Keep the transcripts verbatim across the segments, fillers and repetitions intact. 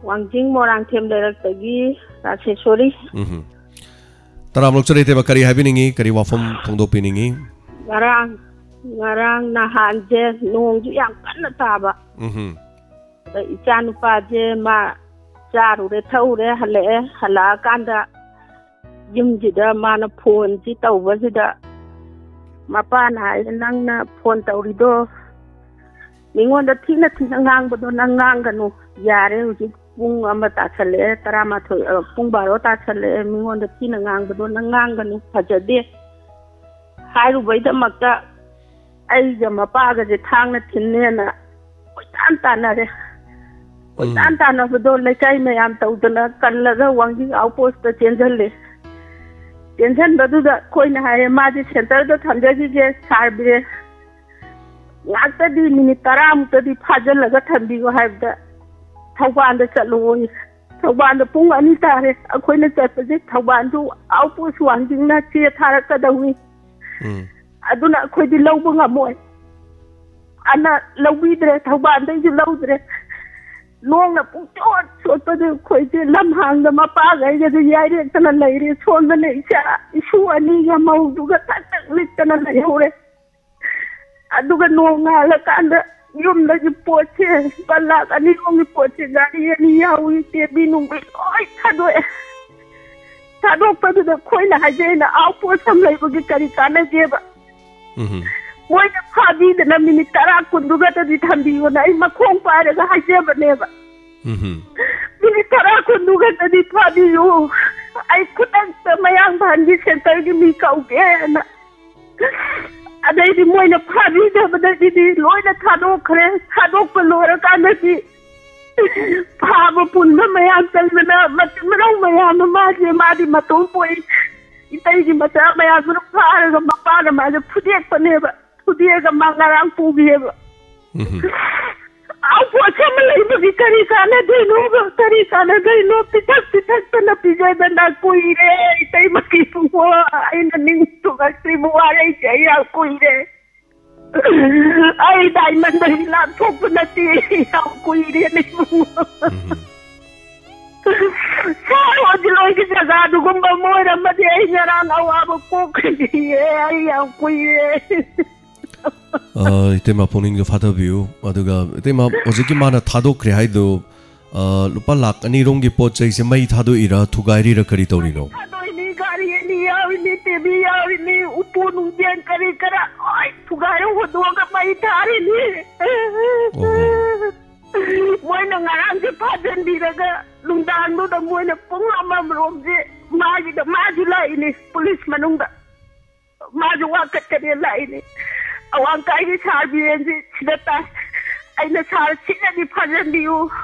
ꯋꯥꯡꯖꯤꯡ ꯃꯣꯏꯔꯥꯡꯊꯦꯝ ꯂꯩꯔꯛꯇꯒꯤ ꯔꯥꯖꯦꯁꯣꯔꯤ꯫ ꯎꯝ꯫ ꯇꯔꯥꯝ ꯑꯣꯛꯆꯔꯤ ꯏꯇꯩꯃ, ꯀꯔꯤ ꯍꯥꯏꯕꯤꯅꯤꯡꯉꯤ? ꯀꯔꯤ ꯋꯥꯐꯝ ꯐꯣꯡꯗꯣꯛꯄꯤꯅꯤꯡꯉꯤ? ꯉꯔꯥꯡ, ꯉꯔꯥꯡ ꯅꯍꯥꯟꯁꯦ ꯅꯣꯡꯁꯨ ꯌꯥꯝ ꯀꯟꯅ ꯇꯥꯕ꯫ ꯎꯝ꯫ ꯑꯗ ꯏꯆꯥ ꯅꯨꯄꯥꯁꯦ ꯃꯥ ꯆꯥꯔꯨꯔꯦ, ꯊꯛꯎꯔꯦ, ꯍꯜꯂꯛꯑꯦ꯫ ꯍꯜꯂꯛꯑꯀꯥꯟꯗ ꯌꯨꯝꯁꯤꯗ ꯃꯥꯅ ꯐꯣꯟꯁꯤ ꯇꯧꯕꯁꯤꯗ ꯃꯄꯥꯅ ꯍꯥꯏꯔꯦ, "ꯅꯪꯅ ꯐꯣꯟ ꯇꯧꯔꯤꯗꯣ ꯃꯤꯉꯣꯟꯗ ꯊꯤꯅ ꯊꯤꯅ ꯉꯥꯡꯕꯗꯣ ꯅꯪ ꯉꯥꯡꯒꯅꯨ꯫ ꯌꯥꯔꯦ, ꯍꯧꯖꯤꯛ ꯄꯨꯡ ꯑꯃ ꯇꯥꯁꯜꯂꯛꯑꯦ, ꯇꯔꯥꯃꯥꯊꯣꯏ, ꯑ, ꯄꯨꯡ ꯕꯥꯔꯣ ꯇꯥꯁꯜꯂꯛꯑꯦ꯫ ꯃꯤꯉꯣꯟꯗ ꯊꯤꯅ ꯉꯥꯡꯕꯗꯣ ꯅꯪ ꯉꯥꯡꯒꯅꯨ, ꯐꯖꯗꯦ" ꯍꯥꯏꯔꯨꯕꯩꯗꯃꯛꯇ ꯑꯩꯒ ꯃꯄꯥꯒꯁꯦ ꯊꯥꯡꯅ ꯊꯤꯟꯅꯦꯅ ꯀꯣꯏꯇꯥꯟ ꯇꯥꯟꯅꯔꯦ꯫ ꯀꯣꯏꯇꯥꯟ ꯎꯝ꯫ ꯇꯥꯟꯅꯕꯗꯣ ꯂꯩꯀꯥꯏ ꯃꯌꯥꯝ ꯇꯧꯗꯅ ꯀꯜꯂꯒ ꯋꯥꯡꯖꯤꯡ ꯑꯥꯎꯠ ꯄꯣꯁꯇ ꯆꯦꯟꯁꯤꯜꯂꯦ꯫ ꯆꯦꯟꯁꯤꯟꯕꯗꯨꯗ ꯑꯩꯈꯣꯏꯅ ꯍꯥꯏꯔꯦ, "ꯃꯥꯗꯤ ꯁꯦꯟꯇꯔꯗ ꯊꯝꯖꯈꯤꯒꯦ, ꯁꯥꯔ ꯕꯤꯔꯦꯟ꯫ ꯉꯥꯛꯇꯗꯤ ꯃꯤꯅꯤꯠ ꯇꯔꯥꯃꯨꯛꯇꯗꯤ ꯐꯥꯖꯤꯜꯂꯒ ꯊꯝꯕꯤꯌꯨ" ꯍꯥꯏꯕꯗ, "ꯊꯧꯕꯥꯜꯗ ꯆꯠꯂꯣꯌꯦ"꯫ ꯊꯧꯕꯥꯜꯗ ꯄꯨꯡ ꯑꯅꯤ ꯇꯥꯔꯦ ꯑꯩꯈꯣꯏꯅ ꯆꯠꯄꯁꯦ꯫ ꯊꯧꯕꯥꯜꯁꯨ ꯑꯥꯎꯠ ꯄꯣꯁ ꯋꯥꯡꯖꯤꯡꯅ ꯆꯦ ꯊꯥꯔꯛꯀꯗꯧꯅꯤ꯫ ꯎꯝ꯫ ꯑꯗꯨꯅ ꯑꯩꯈꯣꯏꯗꯤ ꯂꯧꯕ ꯉꯝꯃꯣꯏ꯫ ꯑꯅ ꯂꯧꯕꯤꯗ꯭ꯔꯦ, ꯊꯧꯕꯥꯜꯗꯩꯁꯨ ꯂꯧꯗ꯭ꯔꯦ꯫ ꯅꯣꯡꯅ ꯄꯨꯡꯆꯣꯠ ꯆꯣꯠꯄꯗꯨ ꯑꯩꯈꯣꯏꯁꯦ ꯂꯝꯍꯥꯡꯗ ꯃꯄꯥꯒꯩꯒꯁꯨ ꯌꯥꯏꯔꯦꯛꯇꯅ ꯂꯩꯔꯦ꯫ ꯁꯣꯝꯗꯅ ꯏꯆꯥ ꯏꯁꯨ ꯑꯅꯤꯒ ꯃꯧꯗꯨꯒ ꯊꯛ ꯊꯛ ꯅꯤꯛꯇꯅ ꯂꯩꯍꯧꯔꯦ꯫ ꯑꯗꯨꯒ ꯅꯣꯡ ꯉꯥꯜꯂꯀꯥꯟꯗ ꯌꯨꯝꯗꯒꯤ ꯄꯣꯠꯁꯦ, ꯂꯨꯄꯥ ꯂꯥꯈ ꯑꯅꯤ ꯔꯣꯝꯒꯤ ꯄꯣꯠꯁꯦ ꯒꯥꯔꯤ ꯑꯅꯤ ꯌꯥꯎꯏ, ꯇꯦꯕꯤ ꯅꯨꯡꯕꯤ ꯂꯣꯏ ꯊꯥꯗꯣꯛꯑꯦ꯫ ꯊꯥꯗꯣꯛꯄꯗꯨꯗ ꯑꯩꯈꯣꯏꯅ ꯍꯥꯏꯖꯩꯅ, ꯑꯥꯎꯠ ꯄꯣꯁ ꯑꯃ ꯂꯩꯕꯒꯤ ꯀꯔꯤ ꯀꯥꯟꯅꯒꯦꯕ? ꯎꯝ꯫ ꯃꯣꯏꯅ ꯐꯥꯕꯤꯗꯅ ꯃꯤꯅꯤꯠ ꯇꯔꯥ ꯀꯨꯟꯗꯨ ꯈꯛꯇꯗꯤ ꯊꯝꯕꯤꯌꯣꯅ ꯑꯩ ꯃꯈꯣꯡ ꯄꯥꯏꯔꯒ ꯍꯥꯏꯖꯕꯅꯦꯕ꯫ ꯎꯝ꯫ ꯃꯤꯅꯤꯠ ꯇꯔꯥ ꯀꯨꯟꯗꯨ ꯈꯛꯇꯗꯤ ꯐꯥꯕꯤꯌꯨ꯫ ꯑꯩ ꯈꯨꯗꯛꯇ ꯃꯌꯥꯡꯐꯥꯟꯒꯤ ꯁꯦꯟꯇꯔꯒꯤ ꯃꯤ ꯀꯧꯒꯦꯅ꯫ ꯑꯗꯩꯗꯤ ꯃꯣꯏꯅ ꯐꯥꯕꯤꯗꯕꯗꯒꯤꯗꯤ ꯂꯣꯏꯅ ꯊꯥꯗꯣꯛꯈ꯭ꯔꯦ꯫ ꯊꯥꯗꯣꯛꯄ ꯂꯣꯏꯔꯀꯥꯟꯗꯗꯤ ꯐꯥꯕ ꯄꯨꯟꯕ ꯃꯌꯥꯝ ꯆꯪꯗꯅ ꯃꯆꯤꯟ ꯃꯅꯥꯎ ꯃꯌꯥꯝ ꯑꯃ ꯃꯥꯁꯦ, ꯃꯥꯗꯤ ꯃꯇꯣꯝ ꯄꯣꯛꯏ꯫ ꯏꯇꯩꯒꯤ ꯃꯆꯥ ꯃꯌꯥꯝꯗꯨꯅ ꯐꯥꯔꯒ ꯃꯄꯥꯅ ꯃꯥꯁꯦ ꯐꯨꯗꯦꯛꯄꯅꯦꯕ꯫ ꯐꯨꯗꯦꯛꯑꯒ ꯃꯥ ꯉꯔꯥꯡ ꯄꯨꯈꯤꯑꯕ꯫ ꯎꯝ꯫ ꯑꯥꯎꯠ ꯄꯣꯁ ꯑꯃ ꯂꯩꯕꯒꯤ ꯀꯔꯤ ꯀꯥꯟꯅꯗꯣꯏꯅꯣꯕ? ꯀꯔꯤ ꯀꯥꯟꯅꯗꯣꯏꯅꯣ? ꯄꯤꯊꯛ ꯄꯤꯊꯛꯇꯅ ꯄꯤꯖꯗꯅ ꯀꯨꯏꯔꯦ, ꯏꯇꯩꯃ ꯏꯕꯨꯡꯉꯣ꯫ ꯑꯩꯅ ꯅꯤꯡ ꯊꯨꯡꯉꯛꯇ꯭ꯔꯤꯕ ꯋꯥꯔꯩꯁꯦ ꯑꯩ ꯌꯥꯝ ꯀꯨꯏꯔꯦ꯫ ꯑꯩ ꯗꯥꯏꯃꯟꯗꯒꯤ ꯂꯥꯞꯊꯣꯛꯄ ꯅꯠꯇꯦ, ꯌꯥꯝ ꯀꯨꯏꯔꯦꯅꯦ ꯏꯕꯨꯡꯉꯣ꯫ ꯎꯝ꯫ ꯁꯥꯔ ꯍꯣꯖꯤꯂꯣꯏꯒꯤ ꯖꯒꯥꯗꯨꯒꯨꯝꯕ ꯑꯃ ꯑꯣꯏꯔꯝꯃꯗꯤ ꯑꯩ ꯉꯔꯥꯡ ꯑꯋꯥꯕ ꯀꯣꯛꯀꯅꯤꯌꯦ꯫ ꯑꯩ ꯌꯥꯝ ꯀꯨꯏꯔꯦ꯫ ꯑ, ꯏꯇꯩꯃ, ꯄꯨꯛꯅꯤꯡꯗꯣ ꯐꯥꯊꯕꯤꯌꯨ꯫ ꯑꯗꯨꯒ ꯏꯇꯩꯃ, ꯍꯧꯖꯤꯛꯀꯤ ꯃꯥꯅ ꯊꯥꯗꯣꯛꯈ꯭ꯔꯦ ꯍꯥꯏꯗꯣ, ꯑ, ꯂꯨꯄꯥ ꯂꯥꯛ ꯑꯅꯤ ꯔꯣꯝꯒꯤ ꯄꯣꯠ ꯆꯩꯁꯦ ꯃꯩ ꯊꯥꯗꯣꯛꯏꯔꯥ, ꯊꯨꯒꯥꯏꯔꯤꯔꯥ, ꯀꯔꯤ ꯇꯧꯔꯤꯅꯣ? ꯊꯥꯗꯣꯛꯏꯅꯤ, ꯒꯥꯔꯤ ꯑꯅꯤ ꯌꯥꯎꯔꯤꯅꯤ, ꯇꯤꯚꯤ ꯌꯥꯎꯔꯤꯅꯤ, ꯎꯄꯨ ꯅꯨꯡꯖꯦꯟ ꯀꯔꯤ ꯀꯔꯥ ꯂꯣꯏ ꯊꯨꯒꯥꯏꯔ ꯍꯨꯟꯗꯣꯛꯑꯒ ꯃꯩ ꯊꯥꯔꯤꯅꯤ꯫ ꯑꯣꯍꯣ꯫ ꯃꯣꯏꯅ ꯉꯔꯥꯡꯁꯦ ꯐꯥꯖꯤꯟꯕꯤꯔꯒ ꯅꯨꯡꯗꯥꯡꯗꯨꯗ ꯃꯣꯏꯅ ꯄꯨꯡ ꯑꯃꯔꯣꯝꯁꯦ ꯃꯥꯒꯤꯗ ꯃꯥꯁꯨ ꯂꯥꯛꯏꯅꯤ ꯄꯨꯂꯤꯁ ꯃꯅꯨꯡꯗ꯫ ꯃꯥꯁꯨ ꯋꯥ ꯀꯠꯀꯅꯦ ꯂꯥꯛꯏꯅꯤ꯫ ꯑꯋꯥꯡ ꯀꯥꯏꯒꯤ ꯁꯥꯔ ꯕꯤꯔꯦꯟꯁꯤ ꯁꯤꯗ ꯇꯥꯏ꯫ ꯑꯩꯅ ꯁꯥꯔ ꯁꯤꯗꯗꯤ ꯐꯥꯖꯟꯕꯤꯌꯨ,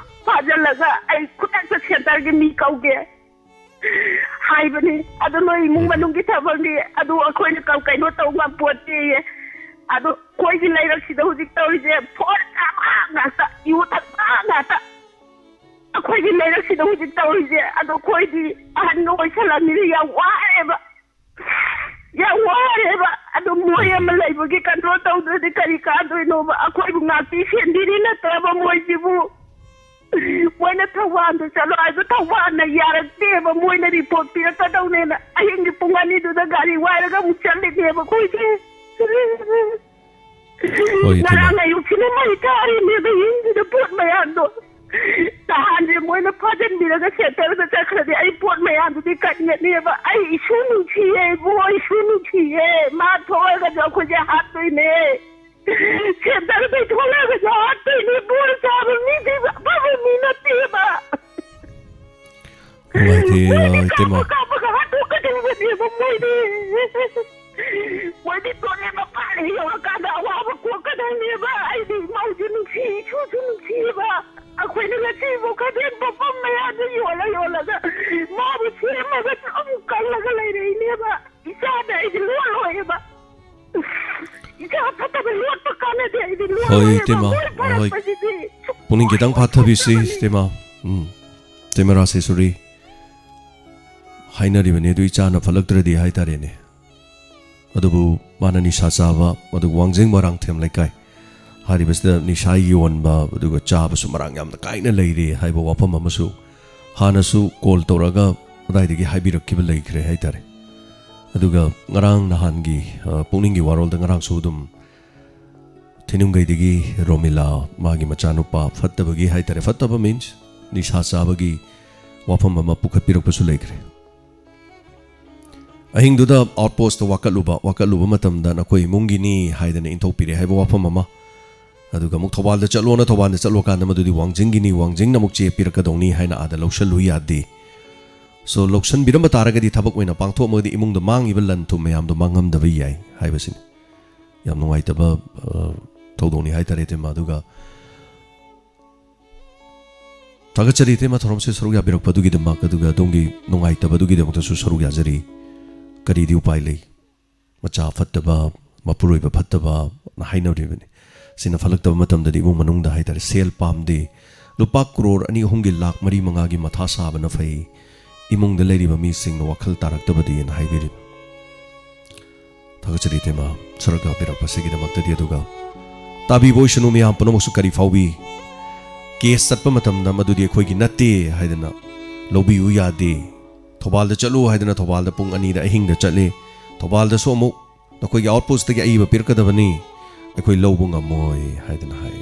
ꯐꯥꯖꯜꯂꯒ ꯑꯩ ꯈꯨꯗꯛꯇ ꯁꯦꯟꯇꯔꯒꯤ ꯃꯤ ꯀꯧꯒꯦ ꯍꯥꯏꯕꯅꯤ꯫ ꯑꯗꯨ ꯅꯣꯏ ꯏꯃꯨꯡ ꯎꯝ꯫ ꯃꯅꯨꯡꯒꯤ ꯊꯕꯛꯅꯤ, ꯑꯗꯨ ꯑꯩꯈꯣꯏꯅ ꯀ-, ꯀꯩꯅꯣ ꯇꯧ ꯉꯝꯄꯣꯠꯇꯦꯌꯦ꯫ ꯑꯗꯨ ꯑꯩꯈꯣꯏꯒꯤ ꯂꯩꯔꯛꯁꯤꯗ ꯍꯧꯖꯤꯛ ꯇꯧꯔꯤꯁꯦ ꯐꯣꯟ ꯆꯥꯕ ꯉꯥꯛꯇ, ꯌꯨ ꯊꯛꯄ ꯉꯥꯛꯇ꯫ ꯑꯩꯈꯣꯏꯒꯤ ꯂꯩꯔꯛꯁꯤꯗ ꯍꯧꯖꯤꯛ ꯇꯧꯔꯤꯁꯦ, ꯑꯗꯣ ꯑꯩꯈꯣꯏꯗꯤ ꯑꯍꯟꯒ ꯑꯣꯏꯁꯜꯂꯝꯃꯤꯅ ꯌꯥꯝ ꯋꯥꯔꯦꯕ, ꯌꯥꯝ ꯋꯥꯔꯦꯕ꯫ ꯑꯗꯨ ꯃꯣꯏ ꯑꯃ ꯂꯩꯕꯒꯤ ꯀꯟꯇ꯭ꯔꯣꯜ ꯇꯧꯗ꯭ꯔꯗꯤ ꯀꯔꯤ ꯀꯥꯟꯗꯣꯏꯅꯣꯕ? ꯑꯩꯈꯣꯏꯕꯨ ꯉꯥꯛꯄꯤ ꯁꯦꯟꯕꯤꯔꯤ ꯅꯠꯇ꯭ꯔꯕ ꯃꯣꯏꯁꯤꯕꯨ? ꯃꯣꯏꯅ ꯊꯧꯕꯥꯜꯗ ꯆꯠꯂꯣ ꯍꯥꯏꯕ, ꯊꯧꯕꯥꯜꯅ ꯌꯥꯔꯛꯇꯦꯕ꯫ ꯃꯣꯏꯅ ꯔꯤꯄꯣꯔꯠ ꯄꯤꯔꯛꯀꯗꯧꯅꯦꯅ ꯑꯍꯤꯡꯒꯤ ꯄꯨꯡ ꯑꯅꯤꯗꯨꯗ ꯒꯥꯔꯤ ꯋꯥꯏꯔꯒ ꯑꯃꯨꯛ ꯆꯠꯂꯤꯅꯦꯕ ꯑꯩꯈꯣꯏꯁꯦ꯫ ꯍꯣꯏ, ꯏꯇꯩꯃ꯫ ꯉꯔꯥꯡ ꯑꯌꯨꯛꯁꯤꯅ ꯃꯩ ꯊꯥꯔꯤꯅꯦꯕ ꯌꯨꯝꯁꯤꯗ ꯄꯣꯠ ꯃꯌꯥꯝꯗꯣ꯫ ꯅꯍꯥꯟꯁꯦ ꯃꯣꯏꯅ ꯐꯥꯖꯤꯟꯕꯤꯔꯒ ꯁꯦꯟꯇꯔꯗ ꯆꯠꯈ꯭ꯔꯗꯤ ꯑꯩ ꯄꯣꯠ ꯃꯌꯥꯝꯗꯨꯗꯤ ꯀꯟꯒꯅꯦꯕ꯫ ꯑꯩ ꯏꯁꯨ ꯅꯨꯡꯁꯤꯌꯦ ꯏꯕꯨꯡꯉꯣ, ꯏꯁꯨ ꯅꯨꯡꯁꯤꯌꯦ꯫ ꯃꯥ ꯊꯣꯛꯑꯒꯁꯨ ꯑꯩꯈꯣꯏꯁꯦ ꯍꯥꯠꯇꯣꯏꯅꯦ꯫ ꯁꯦꯟꯇꯔꯗꯩ ꯊꯣꯛꯂꯛꯑꯒꯁꯨ ꯍꯥꯠꯇꯣꯏꯅꯦ꯫ ꯕꯣꯔ ꯆꯥꯕ ꯃꯤꯗꯤ ꯑꯐꯕ ꯃꯤ ꯅꯠꯇꯦꯕ꯫ ꯅꯨꯡꯉꯥꯏꯇꯦ, ꯃꯣꯏꯗꯤ ꯑ, ꯏꯇꯩꯃ꯫ ꯀꯥꯞꯄ ꯀꯥꯞꯄꯒ ꯍꯥꯠꯇꯣꯛꯀꯗꯧꯕꯅꯦꯕ ꯃꯣꯏꯗꯤ꯫ ꯃꯣꯏꯗꯤ ꯇꯣꯔꯦꯟ ꯃꯄꯥꯟ ꯌꯧꯔꯀꯥꯟꯗ ꯑꯋꯥꯕ ꯀꯣꯛꯀꯗꯧꯅꯦꯕ꯫ ꯑꯩꯗꯤ ꯏꯃꯧꯁꯨ ꯅꯨꯡꯁꯤ, ꯏꯁꯨꯁꯨ ꯅꯨꯡꯁꯤꯌꯦꯕ꯫ ꯑꯩꯈꯣꯏꯅ ꯉꯁꯤꯕꯨ ꯈꯗꯦꯟ ꯄꯣꯛꯐꯝ ꯃꯌꯥꯗ ꯌꯣꯜꯂ ꯌꯣꯜꯂꯒ ꯃꯥꯕꯨ ꯁꯦꯝꯃꯒ ꯁꯨꯝ ꯀꯜꯂꯒ ꯂꯩꯔꯛꯏꯅꯦꯕ꯫ ꯏꯆꯥꯗ ꯑꯩꯗꯤ ꯂꯣꯠꯂꯣꯏꯕ꯫ ꯏꯆꯥ ꯐꯠꯇꯕ ꯂꯣꯠꯄ ꯀꯥꯟꯅꯗꯦ, ꯑꯩꯗꯤ ꯍꯣꯏ, ꯂꯣꯠꯂꯣꯏꯕ꯫ ꯏꯇꯩꯃ, ꯃꯣꯏ ꯍꯣꯏ꯫ ꯐꯔꯛꯄꯁꯤꯗꯤ ꯄꯨꯛꯅꯤꯡ ꯈꯤꯇꯪ ꯐꯥꯊꯕꯤꯁꯤ, ꯏꯇꯩꯃ꯫ ꯎꯝ꯫ ꯏꯇꯩꯃ ꯔꯥꯖꯦꯁꯣꯔꯤ꯫ ꯍꯥꯏꯅꯔꯤꯕꯅꯤ, ꯑꯗꯨ ꯏꯆꯥꯅ ꯐꯠꯂꯛꯇ꯭ꯔꯗꯤ ꯍꯥꯏꯇꯥꯔꯦꯅꯦ꯫ ꯑꯗꯨꯕꯨ ꯃꯥꯅ ꯅꯤꯁꯥ ꯆꯥꯕ, ꯑꯗꯨꯒ ꯋꯥꯡꯖꯤꯡ ꯃꯣꯏꯔꯥꯡꯊꯦꯝ ꯂꯩꯀꯥꯏ ꯍꯥꯏꯔꯤꯕꯁꯤꯗ ꯅꯤꯁꯥ ꯌꯣꯟꯕ, ꯑꯗꯨꯒ ꯆꯥꯕꯁꯨ ꯃꯔꯥꯡ ꯌꯥꯝꯅ ꯀꯥꯏꯅ ꯂꯩꯔꯤ ꯍꯥꯏꯕ ꯋꯥꯐꯝ ꯑꯃꯁꯨ ꯍꯥꯟꯅꯁꯨ ꯀꯣꯜ ꯇꯧꯔꯒ ꯑꯗꯥꯏꯗꯒꯤ ꯍꯥꯏꯕꯤꯔꯛꯈꯤꯕ ꯂꯩꯈ꯭ꯔꯦ ꯍꯥꯏꯇꯥꯔꯦ꯫ ꯑꯗꯨꯒ ꯉꯔꯥꯡ ꯅꯍꯥꯟꯒꯤ, ꯑ, ꯄꯨꯛꯅꯤꯡꯒꯤ ꯋꯥꯔꯣꯜꯗ ꯉꯔꯥꯡꯁꯨ ꯑꯗꯨꯝ ꯊꯤꯅꯨꯡꯒꯩꯗꯒꯤ ꯔꯣꯃꯤꯂꯥ, ꯃꯥꯒꯤ ꯃꯆꯥꯅꯨꯄꯥ ꯐꯠꯇꯕꯒꯤ ꯍꯥꯏꯇꯥꯔꯦ, ꯐꯠꯇꯕ means ꯅꯤꯁꯥ ꯆꯥꯕꯒꯤ ꯋꯥꯐꯝ ꯑꯃ ꯄꯨꯈꯠꯄꯤꯔꯛꯄꯁꯨ ꯂꯩꯈ꯭ꯔꯦ꯫ ꯑꯍꯤꯡꯗꯨꯗ ꯑꯥꯎꯠꯄꯣꯁꯇ ꯋꯥꯀꯠꯂꯨꯕ, ꯋꯥꯀꯠꯂꯨꯕ ꯃꯇꯝꯗ ꯅꯈꯣꯏ ꯏꯃꯨꯡꯒꯤꯅꯤ ꯍꯥꯏꯗꯅ ꯏꯟꯊꯣꯛꯄꯤꯔꯦ ꯍꯥꯏꯕ ꯋꯥꯐꯝ ꯑꯃ, ꯑꯗꯨꯒ ꯑꯃꯨꯛ ꯊꯧꯕꯥꯜꯗ ꯆꯠꯂꯣꯅ, ꯊꯧꯕꯥꯜꯗ ꯆꯠꯂꯨꯀꯥꯟꯗ ꯃꯗꯨꯗꯤ ꯋꯥꯡꯖꯤꯡꯒꯤꯅꯤ, ꯋꯥꯡꯖꯤꯡꯅ ꯑꯃꯨꯛ ꯆꯦ ꯄꯤꯔꯛꯀꯗꯧꯅꯤ ꯍꯥꯏꯅ ꯑꯥꯗ ꯂꯧꯁꯜꯂꯨ ꯌꯥꯗꯦ꯫ So, ꯂꯧꯁꯟꯕꯤꯔꯝꯕ ꯇꯥꯔꯒꯗꯤ, ꯊꯕꯛ ꯑꯣꯏꯅ ꯄꯥꯡꯊꯣꯛꯑꯝꯃꯒꯗꯤ ꯏꯃꯨꯡꯗ ꯃꯥꯡꯉꯤꯕ ꯂꯟ ꯊꯨꯝ ꯃꯌꯥꯝꯗꯣ ꯃꯥꯡꯉꯝꯗꯕ ꯌꯥꯏ ꯍꯥꯏꯕꯁꯤꯅꯤ꯫ ꯌꯥꯝ ꯅꯨꯡꯉꯥꯏꯇꯕ, ꯑ, ꯊꯧꯗꯣꯛꯅꯤ ꯍꯥꯏꯇꯥꯔꯦ, ꯏꯇꯩꯃ꯫ ꯑꯗꯨꯒ ꯊꯥꯒꯠꯆꯔꯤ, ꯏꯇꯩꯃ, ꯊꯧꯔꯝꯁꯦ ꯁꯔꯨꯛ ꯌꯥꯕꯤꯔꯛꯄꯗꯨꯒꯤꯗꯃꯛ, ꯑꯗꯨꯒ ꯑꯗꯣꯝꯒꯤ ꯅꯨꯡꯉꯥꯏꯇꯕꯗꯨꯒꯤꯗꯃꯛꯇꯁꯨ ꯁꯔꯨꯛ ꯌꯥꯖꯔꯤ꯫ ꯀꯔꯤꯗꯤ ꯎꯄꯥꯏ ꯂꯩ? ꯃꯆꯥ ꯐꯠꯇꯕ, ꯃꯄꯨꯔꯣꯏꯕ ꯐꯠꯇꯕꯅ ꯍꯥꯏꯅꯔꯤꯕꯅꯤ꯫ ꯁꯤꯅ ꯐꯠꯂꯛꯇꯕ ꯃꯇꯝꯗꯗꯤ ꯏꯃꯨꯡ ꯃꯅꯨꯡꯗ ꯍꯥꯏꯇꯥꯔꯦ, ꯁꯦꯜ ꯄꯥꯝꯗꯦ, ꯂꯨꯄꯥ ꯀ꯭ꯔꯣꯔ ꯑꯅꯤ, ꯑꯍꯨꯝꯒꯤ, ꯂꯥꯛ ꯃꯔꯤ, ꯃꯉꯥꯒꯤ ꯃꯊꯥ ꯁꯥꯕꯅ ꯐꯩ, ꯏꯃꯨꯡꯗ ꯂꯩꯔꯤꯕ ꯃꯤꯁꯤꯡꯅ ꯋꯥꯈꯜ ꯇꯥꯔꯛꯇꯕꯗꯤꯅ ꯍꯥꯏꯕꯤꯔꯤ꯫ ꯊꯥꯒꯠꯆꯔꯤ, ꯏꯇꯩꯃ, ꯁꯔꯨꯛ ꯌꯥꯕꯤꯔꯛꯄꯁꯤꯒꯤꯗꯃꯛꯇꯗꯤ꯫ ꯑꯗꯨꯒ ꯇꯥꯕꯤꯕ ꯑꯣꯏꯁꯅꯨ ꯃꯌꯥꯝ ꯄꯨꯝꯅꯃꯛꯁꯨ꯫ ꯀꯔꯤ ꯐꯥꯎꯕꯤ? ꯀꯦꯁ ꯆꯠꯄ ꯃꯇꯝꯗ ꯃꯗꯨꯗꯤ ꯑꯩꯈꯣꯏꯒꯤ ꯅꯠꯇꯦ ꯍꯥꯏꯗꯅ ꯂꯧꯕꯤꯌꯨ ꯌꯥꯗꯦ꯫ ꯊꯧꯕꯥꯜꯗ ꯆꯠꯂꯨ ꯍꯥꯏꯗꯅ ꯊꯧꯕꯥꯜꯗ ꯄꯨꯡ ꯑꯅꯤꯗ ꯑꯍꯤꯡꯗ ꯆꯠꯂꯤ꯫ ꯊꯧꯕꯥꯜꯗꯁꯨ ꯑꯃꯨꯛ ꯅꯈꯣꯏꯒꯤ ꯑꯥꯎꯠꯄꯣꯁꯇꯒꯤ ꯑꯏꯕ ꯄꯤꯔꯛꯀꯗꯕꯅꯤ, ꯑꯩꯈꯣꯏ ꯂꯧꯕ ꯉꯝꯃꯣꯏ ꯍꯥꯏꯗꯅ ꯍꯥꯏ꯫